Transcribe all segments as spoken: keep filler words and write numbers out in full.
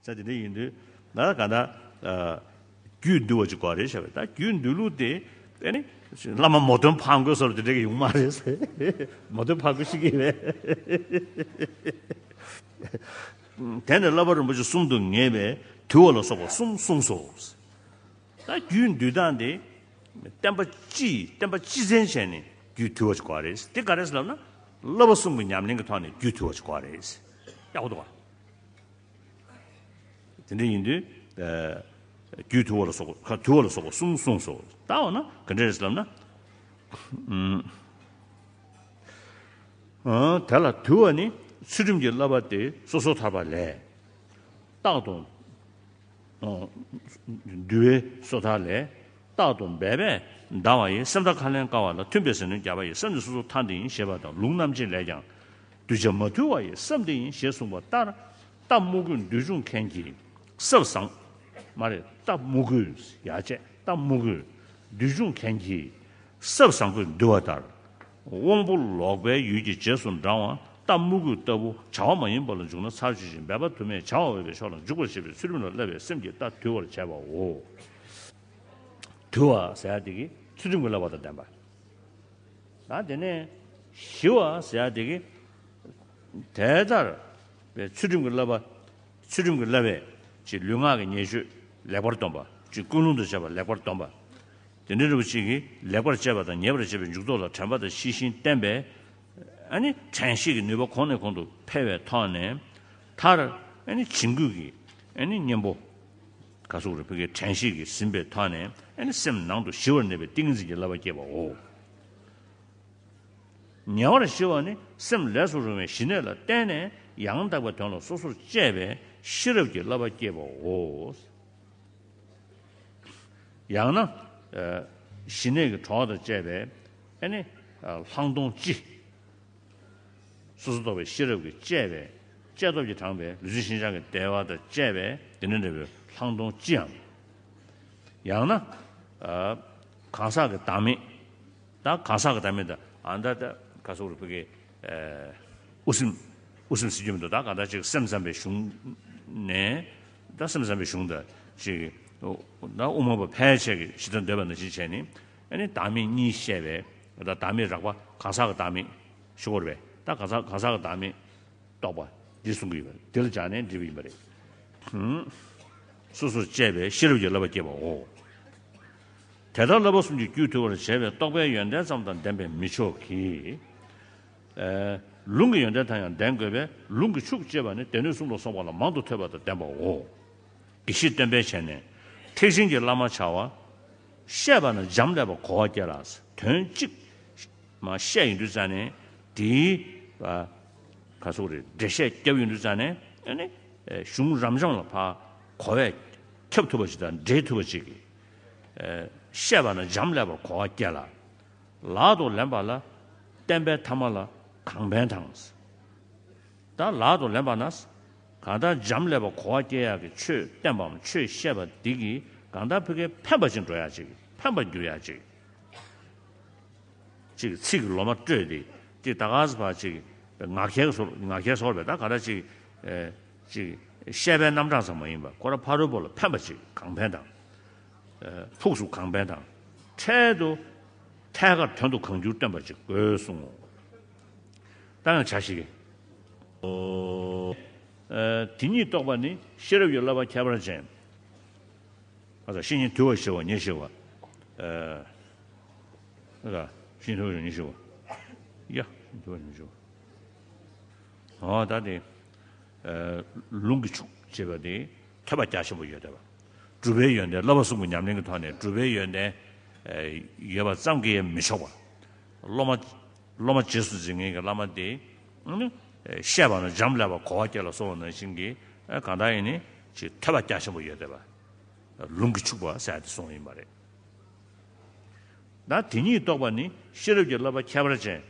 ས་དེ་འདྲ་ཡིན་དུས་ང་ལ་ག་ད་རྒྱུད་འདུལ་བ་ཅིག་དགོས་རེད་བྱས་པས། ད་རྒྱུད་འདུལ་ལུགས་དེ་ཨེ་ནི་བླ་མ་མོ་དོན་ཕག་མགོ་སོགས་དེ་འདྲ་གི་ཡོང་མ་རེད། མོ་དོན་ཕག་མགོ་ཤི་གི་རེད། དེ་ནས་བསླབ་པ་རིན་པོ་ཆེ་གསུམ་དུ་ངེས་པས་དུལ་བ་ལ་སོགས་པ་གསུམ་གསུངས་སོ། ད་རྒྱུད་འདུལ་སྟངས་དེ་བསྟན་པ་སྤྱི་བསྟན་པ་སྤྱི་མཚན་བྱས་ནས་རྒྱུད་དུལ་བ་ཅིག་དགོས་རེད། དེ་ག་རེ་ཟེར་ལབ་ན་བསླབ་པ་གསུམ་གྱི་ཉམས་ལེན་གྱི་ཐོག་ནས་རྒྱུད་དུལ་བ་ཅིག་དགོས་རེད། ཡག་པོ་འདུག་བ། དེ་འདྲ་ཡིན་དུས། རྒྱུད་དུལ་བ་ལ་སོགས་པ་དུལ་བ་ལ་སོགས་པ་གསུམ་གསུངས་སོ། ད་འོ་ན་ག་འདྲ་རེད་ལབ་ན། དེ་ལ་དུལ་བ་ནི་ཚུལ་ཁྲིམས་ཀྱི་བསླབ་པ་སྟེ་སོ་སོར་ཐར་པ་ལས། རྟག་ཏུ་འདུལ་བའི་སོ་ཐར་ལས། རྟག་ཏུ་འབད་པས་འདའ་བ་ཡི། སེམས་དང་ཁ་ལན་བཀལ་བ་ལ། མཐུན་པའི་ཟས་ནོར་བརྒྱབ་པ་ཡི། སེམས་ནི་སོ་སོར་ཐར་འདི་ཡིན་ཞེས་པ་དང་། ལུང་རྣམ་འབྱེད་ལས་ཀྱང་། གདུལ་བྱ་མ་དུལ་བ་ཡི། སེམས་འདི་ཡིན་ཞེས་གསུངས་པ་ལྟར། རྟ་རྨུ་རྒོད་འདུལ་སྦྱོང་མཁན་གྱིས་སྲབ་བཟང་། མ་རེད། རྟ་རྨུ་རྒོད་ཡར་བཅད། རྟ་རྨུ་རྒོད་འདུལ་སྦྱོང་མཁན་གྱིས་སྲབ་བཟང་པོས་འདུལ་བ་ལྟར། དབང་པོ་ལོག་པའི་ཡུལ་གྱི་རྗེས་སུ་འབྲང་བ་རྟ་རྨུ་རྒོད་ལྟ་བུ་བྱ་བ་མ་ཡིན་པ་ལ་འཇུག་ན་ཚར་གཅོད་ཅིང་འབད་པ་དུ་མས་བྱ་བ་འོས་པའི་ཕྱོགས་ལ་འཇུག་པར་བྱེད་པའི་ཚུལ་ཁྲིམས་ལ་བསླབ་པས་སེམས་ཀྱི་རྟ་དུལ་བར་བྱེད་པའོ། དུལ་བ་ཟེར་ཡ་དེ་གིས་ཚུལ་ཁྲིམས་ཀྱི་བསླབ་པ་དང་ལྡན་པ། ད་དེ་ནས་ཞི་བ་ཟེར་ཡ་དེ་གིས་དེ་ལྟར་བའི་ཚུལ་ཁྲིམས་ཀྱི་བསླབ་པ། ཚུལ་ཁྲིམས་ཀྱི་བསླབ་པས་ཅིག་ལུས་ངག་གི་ཉེས་སྤྱོད་ལེགས་པར་སྡོམ་པ། ཅིག་ཀུན་སློང་དང་བཅས་པ་ལེགས་པར་སྡོམ་པ། དེ་འདྲ་རིན་པོ་ཆེ་གིས་ལེགས་པར་སྤྱད་པ་དང་ཉེས་པར་སྤྱད་པའི་འཇུག་ལྡོག་ལ་དྲན་པ་དང་ཤེས་བཞིན་བསྟེན་པས། ཨ་ནི་དྲན་ཤེས་ཀྱི་ནུས་པ་གོང་ནས་གོང་དུ་འཕེལ་བའི་ཐོག་ནས། མཐར་ཨ་ནི་བྱིང་རྒོད་ཀྱི་ཨ་ནི་གཉེན་པོ་ག་ཟེར་དགོས་རེད། ཕ་གིའི་དྲན་ཤེས་ཀྱིས་ཟིན་པའི་ཐོག་ནས་ཨ་ནི་སེམས་ནང་དུ་ཞི་བར་གནས་པའི་ཏིང་ངེ་འཛིན་གྱི་བསླབ་པ་སྐྱེས་པའོ། ཉེ་བར་ཞི་བ་ནི་སེམས་ལས་སུ་རུང་བའི་ཞི་གནས་ལ་བརྟེན་ནས་ཡང་དག་པའི་དོན་ལ་སོ་སོར་དཔྱད་པའི་ཤེས་རབ་ཀྱི་བསླབ་པ་སྐྱེས་པའོ། ཡང་ན། ཨ། ཞི་གནས་ཀྱི་གྲོགས་དང་བཅས་པའི་ཨ་ནི་ཨ་ལྷག་མཐོང་སྤྱི། སོ་སོར་རྟོག་པའི་ཤེས་རབ་ཀྱིས་དཔྱད་པའི་དཔྱད་སྟོབས་ཀྱིས་དྲངས་པའི་ལུས་རྩལ་ཤིན་སྦྱངས་ཀྱི་བདེ་བ་དང་བཅས་པའི་དེ་ནི་འདྲ་བའི་ལྷག་མཐོང་སྤྱིའམ། ཡང་ན། ཨ། གང་ཟག་གི་བདག་མེད། ད་གང་ཟག་གི་བདག་མེད་དང་ཨ་ད་ད་ག་ཟེར་དགོས་རེད། ཕ་གི་ཨ་དབུ་སེམས། དབུ་སེམས་ཟེར་རྒྱུ་མི་འདུག་ད་གང་ལྟར་ཅིག་སེམས་ཙམ་པའི་གཞུང་ནས། ད་སེམས་ཙམ་པའི་གཞུང་དང་ཅིག་ད་དབུ་མ་པ་ཕལ་ཆེར་གྱིས་ཇི་ལྟར་འདོད་པ་ནང་བཞིན་བྱས་ནས་ཨ་ནི་བདག་མེད་གཉིས་བཤད་པའི། ད་བདག་མེད་རགས་པ། གང་ཟག་གི་བདག་མེད་ཞུ་དགོས་རེད་པས། ད་གང་ཟག་གང་ཟག་གི་བདག་མེད་རྟོགས་པ་འདི་གསུང་གི་ཡོད་པ་རེད། འདི་ལ་སྦྱར་ནས་འབྲི་བ་ཡིན་པ་རེད། ཧུམ། སོ་སོར་དཔྱད་པའི་ཤེས་རབ་ཀྱི་བསླབ་པ་སྐྱེས་པའོ། དེ་ལྟར་བསླབ་པ་གསུམ་གྱིས་རྒྱུད་དུལ་བར་བྱེད་པའི་རྟོགས་པའི་ཡོན་ཏན་ཙམ་དང་ལྡན་པས་མི་ཆོག་གི། ཨ། ལུང་གི་ཡོན་ཏན་དང་ཡང་ལྡན་དགོས་པས། ལུང་གི་ཕྱུག་ཅེས་པ་ནི་སྡེ་སྣོད་གསུམ་ལ་སོགས་པ་ལ་མང་དུ་ཐོས་པ་དང་ལྡན་པའོ། དགེ་བཤེས་སྟོན་པའི་ཞལ་ནས། ཐེག་ཆེན་གྱི་བླ་མ་བྱ་བ། བཤད་པ་ན་འབྱམས་ཀླས་པ་གོ་བ་སྐྱེ་ལ། དོན་གཅིག་མ་བཤད་ཡོང་དུས་ཙ་ནས་དེའི་ག་ཟེར་དགོས་རེད། འགྲེལ་བཤད་བརྒྱབ་ཡོང་དུས་ཙ་ནས་ཨ་ནི་གཞུང་རབ་འབྱམས་ལ་ཕར་གོ་བས་ཁྱབ་ཐུབ་པ་ཞིག་དང་འགྲེལ་ཐུབ་པ་ཞིག་གིས། བཤད་པ་ན་འབྱམས་ཀླས་པ་གོ་བ་སྐྱེ་ལ། ལག་ཏུ་ལེན་པ་ལ་བསྟན་པའི་ཐ་མ་ལ་གང་ཕན་དང་། ད་ལག་ཏུ་ལེན་པ་ན། གང་ལྟར་འབྱམས་ཀླས་པ་གོ་བ་སྐྱེ་ཡག་གི་ཆོས་བསྟན་པའམ་ཆོས་བཤད་པ་འདི་གིས་གང་ལྟར་ཕ་གིར་ཕན་པ་ཅིག་འགྲོ་ཡག་ཅིག་ཕན་པར་འགྱུར་ཡག་ཅིག་ཅིག་ཚིག་གི་ལོ་མ་སྤྲོད་དེ་ཅིག་ད་ག་ཟེ་བ་ཅིག་ངག་འཁྱལ་སོར་ངག་འཁྱལ་སོར་བས་ད་ག་ད་ཅིག་ཨེ་ཅིག་བཤད་པའི་རྣམ་གྲངས་ཙམ་མ་ཡིན་པར་ཁོ་རང་ཕ་རོལ་པོ་ལ་ཕན་པ་ཅིག་གང་ཕན་དང་། ཨེ་ཕུགས་སུ་གང་ཕན་དང་། འཕྲལ་དུ་ཐད་ཀར་དོན་དུ་གང་འགྱུར་སྟོན་པ་ཅིག་དགོས་གསུངས་ངོ་། ད་ཡང་བྱ་ཞིག་གི། ཨོ། ཨེ་དེ་ཉིད་རྟོགས་པ་ནི་ཤེས་རབ་ཀྱི་བསླབ་པ་ཁྱད་པར་ཅན། ཨ་ད་བཤེས་གཉེན་དུལ་བ་ཞི་བ་ཉེར་ཞི་བ། ཨ་ད་བཤེས་གཉེན་དུལ་བ་ཉེར་ཞི་བ། ཡ་བཤེས་གཉེན་དུལ་བ་ཉེར་ཞི་བ། ཨོ་ད་དེ། ཨ་ལུང་གི་ཕྱུག་ཅེས་པ་དེ་ཐོས་པ་རྒྱ་ཆེན་པོ་ཡོད་བསྡད་པ། གྲུབ་པའི་ཡོན་ཏན་བསླབ་པ་གསུམ་གྱི་ཉམས་ལེན་གྱི་ཐོག་ནས་གྲུབ་པའི་ཡོན་ཏན་ཨ་ཡོད་པ་ཙམ་གྱིས་མི་ཆོག་པ། སློབ་མ། སློབ་མ་རྗེས་སུ་འཛིན་མཁན་གྱི་བླ་མ་དེ། ཨ་ནི་བཤད་པ་ན་འབྱམས་ཀླས་པ་གོ་བ་སྐྱེ་ལ་སོགས་པ་ནང་བཞིན་གྱི་ཨ་གང་ལྟར་ཡིན་ནི་ཅིག་ཐོས་པ་རྒྱ་ཆེན་པོ་ཡོད་བསྡད་པ། ལུང་གིས་ཕྱུག་པ་ཟེར་ཡ་དེ་གསུངས་པ་ཡིན་པ་རེད། ད་དེ་ཉིད་རྟོགས་པ་ནི་ཤེས་རབ་ཀྱི་བསླབ་པ་ཁྱད་པར་ཅན།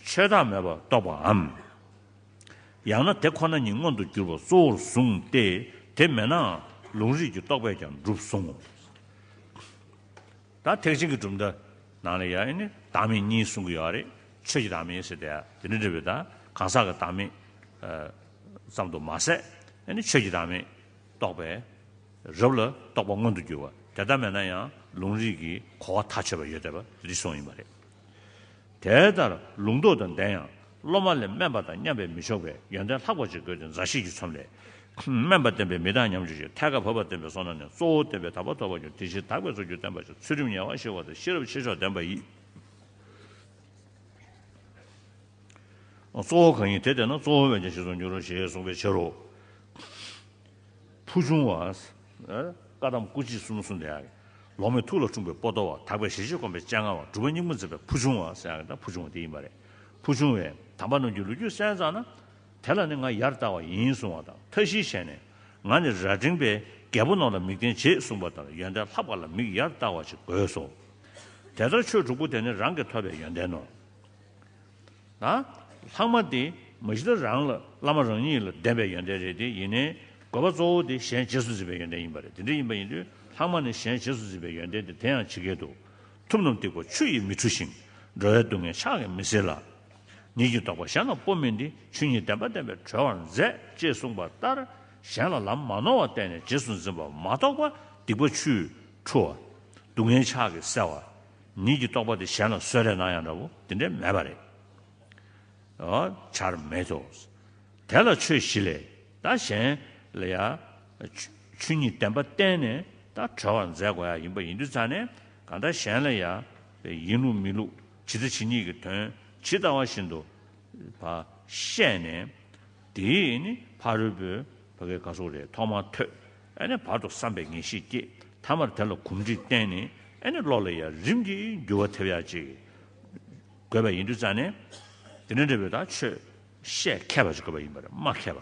ཆོས་བདག་མེད་པར་རྟོགས་པའམ། ཡང་ན་དེ་ཁོ་ན་ཉིད་མངོན་དུ་གྱུར་པ་གཙོ་བོར་བཟུང་སྟེ་དེ་མེད་ནའང་ལུང་རིགས་ཀྱི་རྟོག་པས་ཀྱང་འགྲུབ་གསུངས། ད་ཐེག་ཆེན་གྱི་གྲུབ་མཐའ་ནང་ལ་ཡང་ཨ་ནི་བདག་མེད་གཉིས་གསུང་གི་ཡོད་རེད། ཆོས་ཀྱི་བདག་མེད་ཟེར་དེ་དེ་འདྲ་འདྲ་བའི་ད་གང་ཟག་གི་བདག་མེད་ཙམ་དུ་མ་ཟད་ཨ་ནི་ཆོས་ཀྱི་བདག་མེད་ རྟོགས་པས། རབ་ལ་རྟོགས་པ་མངོན་དུ་གྱུར་པ་དེ་ལྟར་མེད་ན་ཡང་ལུང་རིགས་ཀྱི་གོ་བ་ཐག་ཆོད་པ་ཡོད་བསྡད་པ་འདི་གསུངས་ཡིན་པ་རེད། དེ་ལྟར་ལུང་རྟོགས་དང་ལྡན་ཡང་སློབ་མ་ལས་དམན་པ་དང་མཉམ་པས་མི་ཆོག་པས་ཡོན་ཏན་ལྷག་པ་ཅིག་དགོས་ཏེ་མཛའ་བཤེས་ཀྱི་ཚོམས་ལས། དམན་པ་བསྟན་པས་མི་རྟག་ཉམས་བཅོས་ཤིང་ཐད་ཀར་བབ་པ་བསྟན་པས་བསོད་ནམས་ནི་གཙོ་བོ་བསྟན་པས་དག་པ་ཐོབ་པར་འགྱུར། དེ་ཕྱིར་དག་པའི་ཚོགས་ཀྱིས་བསྟན་པ་ཕྱིར་ཚུལ་ཁྲིམས་ཉེ་བར་ཞི་བ་དང་ཤེས་རབ་ཆེ་མཆོག་ལྡན་པ་ཡིས། གཙོ་བོ་གང་ཡིན་དེ་བསྟན་ན་གཙོ་བོ་བས་ཀྱང་ཞེས་སུ་འགྱུར་རོ་ཞེས་གསུངས་པའི་ཕྱིར་རོ། ཕུལ་བྱུང་བ། བཀའ་གདམས་སྐུ་མཆེད་གསུམ་གསུངས་དེ་ཡང་། ལོག་མེད་ཐུགས་ལ་འཁྲུངས་པའི་པོ་ཏོ་བ། དག་པའི་ཞི་བྱེད་སྒོམ་པའི་སྤྱན་སྔ་བ། སྒྲུབ་པ་སྙིང་པོ་འཛིན་པའི་ཕུལ་བྱུང་བ་ཟེར་ཡང་ད་ཕུལ་བྱུང་བ་དེ་ཡིན་པ་རེད། ཕུལ་བྱུང་བས་དམ་པ་རྣམས་ཀྱི་ལོ་རྒྱུས་གསན་ཙང་ན། དེ་ལ་ནི་ང་ཡར་ལྟ་བ་ཡིན་གསུང་བ་དང་མཐའ་བཞིའི་ཞལ་ནས། ང་ནི་རྭ་སྒྲེང་པའི་རྒྱལ་པོ་རྣམས་ལ་མིག་བསྟན་བྱེད་གསུངས་པ་ལྟར་ཡོན་ཏན་ལྷག་པ་ལ་མིག་ཡར་ལྟ་བ་ཞིག་དགོས་སོ། དེ་ལྟར་ཆོས་དྲུག་པོ་དེ་ནི་རང་གིས་ཐོབ་པའི་ཡོན་ཏན་ནོ། ད་ལྷག་མ་དེ་མ་གཞི་ད་རང་ལ་བླ་མ་རང་ཉིད་ལ་ལྡན་པའི་ཡོན་ཏན་རེད་དེ། ཡིན་ནའི་དགོས་པ་གཙོ་བོ་དེ་གཞན་རྗེས་སུ་འཛིན་པའི་ཡོན་ཏན་ཡིན་པ་རེད། དེ་འདྲ་ཡིན་པ་ཡིན་དུས་ལྷག་མ་ནི་གཞན་རྗེས་སུ་འཛིན་པའི་ཡོན་ཏན་དེ་དེ་ཡང་ཇི་སྐད་དུ། ཐུབ་རྣམས་སྡིག་པ་ཆུ་ཡིས་མི་འཁྲུ་ཞིང་། འགྲོ་བའི་སྡུག་བསྔལ་ཕྱག་གིས་མི་སེལ་ལ། ཉིད་ཀྱི་རྟོགས་པ་གཞན་ལ་སྤོ་མིན་ཏེ། ཆོས་ཉིད་བདེན་པ་བསྟན་པས་གྲོལ་བར་མཛད་ཅེས་གསུངས་པ་ལྟར། གཞན་ལ་ལམ་མ་ནོར་བར་བསྟན་ནས་རྗེས་སུ་འཛིན་པ་མ་གཏོགས་པ་སྡིག་པ་ཆུས་འཁྲུ་བ། སྡུག་བསྔལ་ཕྱག་གིས་བསལ་བ། ཉིད་ཀྱི་རྟོགས་པ་དེ་གཞན་ལ་གསོལ་རས་གནང་ཡང་འདྲ་བོ་དེ་འདྲ་མེད་པ་རེད། འོ་བྱར་མེད་དོ། དེ་ལ་ཆོས་བཞི་ལས་ད་གཞན་ལ་ཡ། ཆོས་ཆོས་ཉིད་བདེན་པ་བསྟན་ནས་ད་གྲོལ་བར་མཛད་དགོས་ཡ་ཡིན་པ་ཡིན་དུས་ཙང་ནས་གང་ལྟར་གཞན་ལ་ཡ། ཡིན་ལུགས་མིན་ལུགས་ཇི་ལྟ་ཇི་སྙེད་ཀྱི་དོན་ཇི་ལྟ་བ་བཞིན་དུ་བ་བཤད་ནས། དེས་ནི་ཕ་རོལ་པོའི་བ་གའི་ག་སོགས་རེད་ཐོག་མར་ཐོས། ཨ་ནི་བར་དུ་བསམ་པའི་ངེས་ཤེས་སྐྱེས། ཐ་མར་དེ་ལ་གོམས་འདྲིས་བསྟེན་ནས་ཨ་ནི་བློ་ལ་ཡ་རིམ་གྱིས་འགྱུར་བ་ཐེབས་ཡ་ཅིག་དགོས་པ་ཡིན་དུས་ཙང་ནས། དེ་འདྲ་འདྲ་བའི་ད་ཆོས་བཤད་མཁས་པ་ཅིག་དགོས་པ་ཡིན་པ་རེད། སྨྲ་མཁས་པ།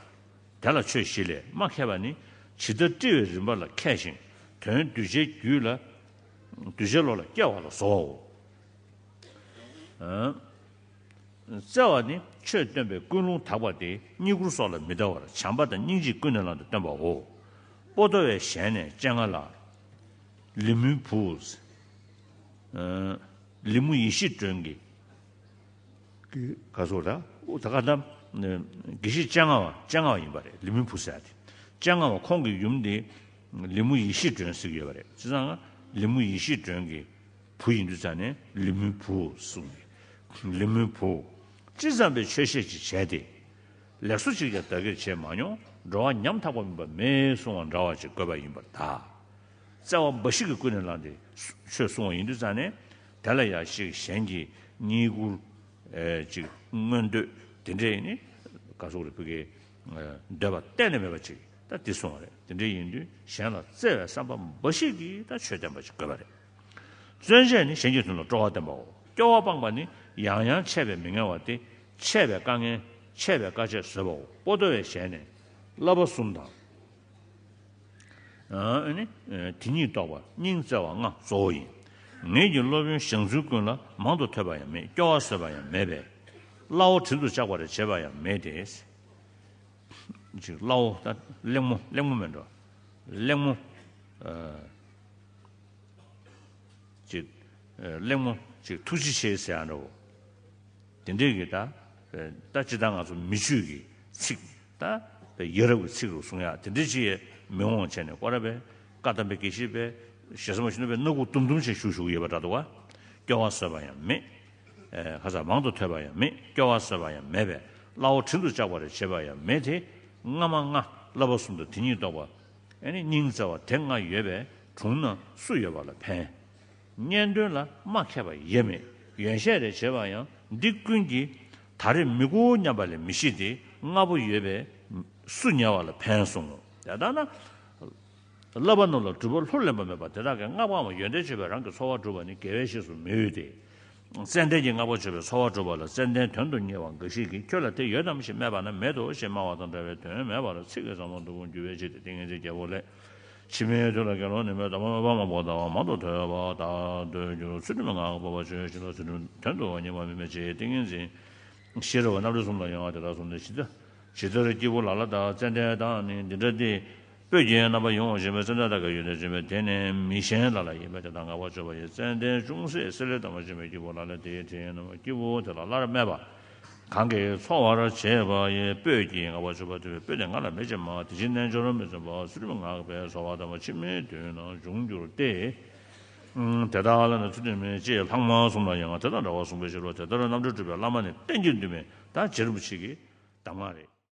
དེ་ལ་ཆོས་བཞི་ལས་སྨྲ་མཁས་པ་ནི་ཇི་ལྟར་དཀྲི་བའི་རིམ་པ་ལ་མཁས་ཤིང་དོན་གདུལ་བྱའི་རྒྱུད་ལ། གདུལ་བྱའི་བློ་ལ་སྐྱེ་བ་ལ་གཟོའོ། བརྩེ་བ་ནི་ཆོས་སྟོན་པའི་ཀུན་སློང་དག་པ་སྟེ་རྙེད་བཀུར་སོགས་ལ་མི་ལྟ་བར་བྱམས་པ་དང་སྙིང་རྗེས་ཀུན་ནས་བསླངས་ཏེ་སྟོན་པའོ། པོ་ཏོ་བའི་ཞལ་ནས་སྤྱན་སྔ་ལ། ལི་མུའི་བུ། ལི་མུ་ཡེ་ཤེས་སྒྲོན་གྱི། ག་སོགས་ད་ད་ག་ད་དགེ་བཤེས་སྤྱན་སྔ་བ་སྤྱན་སྔ་བ་ཡིན་པ་རེད། ལི་མུའི་བུ་ཟེར་ཡ་དེ་སྤྱན་སྔ་བ་ཁོང་གི་ཡུམ་དེ་ལི་མུ་ཡེ་ཤེས་སྒྲོན་ཟེར་གྱི་ཡོད་པ་རེད། བྱས་ཙང་ལི་མུ་ཡེ་ཤེས་སྒྲོན་གྱི་བུ་ཡིན་དུས་ཙང་ནས་ལི་མུའི་བུ་གསུངས་ནས། ལི་མུའི་བུ། ཅི་བསམ་པའི་ཆོས་བཤད་ཅིག་བྱས་ཏེ། ལེགས་སོ་ཅིག་ཀྱང་བདག་གིར་བྱས་མ་མྱོང་། འགྲོ་བ་ཉམ་ཐག་པ་མིན་པ་མེད་གསུང་བ་འདྲ་བ་ཅིག་དགོས་པ་ཡིན་པར་གདའ། བརྩེ་བ་འབའ་ཞིག་གིས་ཀུན་ནས་བསླངས་ཏེ་ཆོས་གསུང་བ་ཡིན་དུས་ཙང་ནས། དེ་ལ་ཡང་ཞིག་གཞན་གྱི་བསྙེན་བཀུར་ཅིག་མངོན་འདོད་དེ་འདྲའི་ནི་ག་སོགས་རེ་ཕུལ་གྱི་འདོད་པ་གཏན་ནས་མེད་པ་ཅིག་ད་དེ་གསུང་བ་རེད། དེ་འདྲའི་ཡིན་དུས་གཞན་ལ་བརྩེ་བའི་བསམ་པ་འབའ་ཞིག་གིས་ད་ཆོས་བསྟན་པ་ཅིག་དགོས་པ་རེད། བརྩོན་བཅས་ནི་གཞན་གྱི་དོན་ལ་སྤྲོ་བ་བསྟན་པའོ། སྐྱོ་བ་སྤངས་པ་ནི་ཡང་ཡང་འཆད་པས་མི་ངལ་བ་སྟེ། འཆད་པའི་དཀའ་ངལ་འཆད་པའི་དཀའ་སྤྱད་བཟོད་པའོ། པོ་ཏོ་བའི་ཞལ་ནས་བསླབ་པ་གསུམ་དང་། ཨ་ནི་དེ་ཉིད་རྟོགས་པ་སྙིང་བརྩེ་བ་ལྔ་གཙོ་བོ་ཡིན། ངེད་ཀྱི་སློབ་དཔོན་ཞང་བཙུན་ཀུན་ལ་མང་དུ་ཐོས་པ་ཡང་མེད། སྐྱོ་བ་བཟོད་པ་ཡང་མེད་པས། སླ་བོ་དྲིན་དུ་བཅག་པར་བྱེད་པ་ཡང་མེད་དེ། ཅིག་སླ་བོ་ད་གླེང་མོ་གླེང་མོ་མེད་འགྲོ། གླེང་མོ། ཨ། ཅིག་ཨ། གླེང་མོ་ཅིག་ཐུགས་རྗེ་ཆེ་ཟེར་ཡ་འདྲ་བོ། དེ་འདྲས་ཀྱི་ད། ད་ཅི་ད་ང་ཚོ་མི་ཆོས་ཀྱི་ཚིག་ད། ཡ་རབས་ཀྱི་ཚིག་རུ་གསུང་ཡ་དེ་འདྲས་ཅིག་མི་འོང་བྱས་ནས་སྐོར་ར་པའི་བཀའ་གདམས་པའི་དགེ་བཤེས་པའི་ཞེ་ས་མ་ཞུ་ན་པའི་སྣ་ཁུག་དུམ་དུམ་ཅིག་ཞུ་ཞུ་གི་ཡོད་པ་འདྲ་འདུག་བ། སྐྱོ་བ་བཟོད་པ་ཡང་མེད། ཨེ། ཁ་ཚ་མང་དུ་ཐོས་པ་ཡང་མེད། སྐྱོ་བ་བཟོད་པ་ཡང་མེད་པས། སླ་བོ་དྲིན་དུ་བཅག་པར་བྱེད་པ་ཡང་མེད་དེ། སྔ་མ་ལྔ་བསླབ་པ་གསུམ་དང་དེ་ཉིད་རྟོགས་པ། ཨེ་ནི་སྙིང་བརྩེ་བ་དེ་ལྔ་ཡོད་པའི་དྲུང་ན་སུ་ཡོད་པ་ལ་ཕན། གཉེན་དོན་ལ་སྨྲ་མཁས་པ་ཡེ་མེད། ཡོན་བཤད་རེ་བྱེད་པ་ཡང་འདི་ཀུན་གྱིས་ད་རེས་མི་དགོ་སྙམ་པ་ལས་མི་ཤེས་ཏེ། ལྔ་པོ་ཡོད་པས་སུ་ཉལ་བ་ལ་ཕན་གསུང་ངོ་། ཡ་ད་ན། བསླབ་པ་རྣམས་ལ་གྲུབ་པ་ལྷུར་ལེན་པ་མེད་པ་དེ་དག་གིས་སྔ་མ་ལྔ་པོ་ཡོན་ཏན་སྤྱོད་པས་རང་གི་འཚོ་བ་སྒྲུབ་པ་ནི་དགེ་བའི་བཤེས་སུ་མི་འོས་ཏེ། ཙན་དན་གྱིས་ལྔ་པོ་སྤྱོད་པས་འཚོ་བ་སྒྲུབ་པ་ལ་ཙན་དན་དོན་དུ་གཉེར་བ་འགའ་ཞིག་གིས་ཁྱོད་ལ་དེ་ཡོད་དམ་ཞེས་སྨྲས་པ་ན་མེད་དོ་ཞེས་སྨྲ་བ་དང་འདྲ་བའི་དོན་མེད་པར་ཚིག་གི་བསམ་བློ་འདུ་འགོད་འགྱུར་བའི་ཕྱིར་ཏེ། ཏིང་ངེ་འཛིན་རྒྱལ་པོ་ལས། ཕྱི་མའི་དུས་ལ་དགེ་སློང་ནི་མེད། དམ་པ་མ་པ་མང་པོ་དང་མང་དུ་ཐོས་པ་དག་འདོད་འགྱུར། ཚུལ་ཁྲིམས་ལ་བསྔགས་པ་ཆོས་བཞིན་དུ་ཚུལ་ཁྲིམས་དོན་དུ་གཉེར་བ་མིན་པའི་ཕྱིར། ཏིང་ངེ་འཛིན་ཤེས་རབ་རྣམ་འགྲེལ་གསུམ་ལ་ཡང་དེ་ལྟར་གསུངས་ཏེ། ཇི་ལྟར། ཇི་ལྟར་སྐྱེས་བུ་ལ་ལ་དང་ཙན་དན་དང་ནི་འདི་འདྲ་སྟེ། སྤོས་ཀྱི་རྣམ་པ་ཡོད་པ་ཞེས་པའི་ཙན་དན་དག་གི་ཡོན་ཏན་ཅན་པས་དེ་ནི་མི་གཞན་ལ་ལ་ཡིན་པས་དེ་དག་བསྔགས་པར་བརྗོད་པ་ཡི། ཙན་དན་ཅུང་ཟད་བསིལ་ལེ་དམ་པ་ཅན་པའི་སྐྱེས་བུ་ལ་ལས་དེའི་དྲི་ཡི་རྣམ་པ་སྐྱེས་བུ་དེ་ལ་སླར་སྨྲས་པ། གང་གིས་འཚོ་བར་བྱེད་པ་ཡི། སྤོས་ཀྱི་ངག་པ་སྤྱོད་པ་དེ་བས། སྤོས་དེ་ང་ལ་མེད་ཅེས་སྨྲ་བ་དེ་བཞིན་རྣལ་འབྱོར་མི་བརྫུན་པ་ཚུལ་ཁྲིམས་ངག་པའི་གསོལ་བ་དམ་པ་ཕྱི་མའི་དུས་ན་འབྱུང་འགྱུར་ཏེ། ཨུམ། དེ་དག་ལ་ནི་ཚུལ་ཁྲིམས་མེད་ཅེས་ལྷག་མ་གསུངས་ལ་ཡང་དེ་དང་འདྲ་བར་གསུངས་པའི་ཕྱིར་རོ། དེ་ལྟར་རྣམ་གྲོལ་སྒྲུབ་པའི་བླ་མ་ནི་གཏན་གྱི་འདུན་མའི་ད་རྗེ་རིན་པོ་ཆེ་གི་གདམས་ངག་རེད།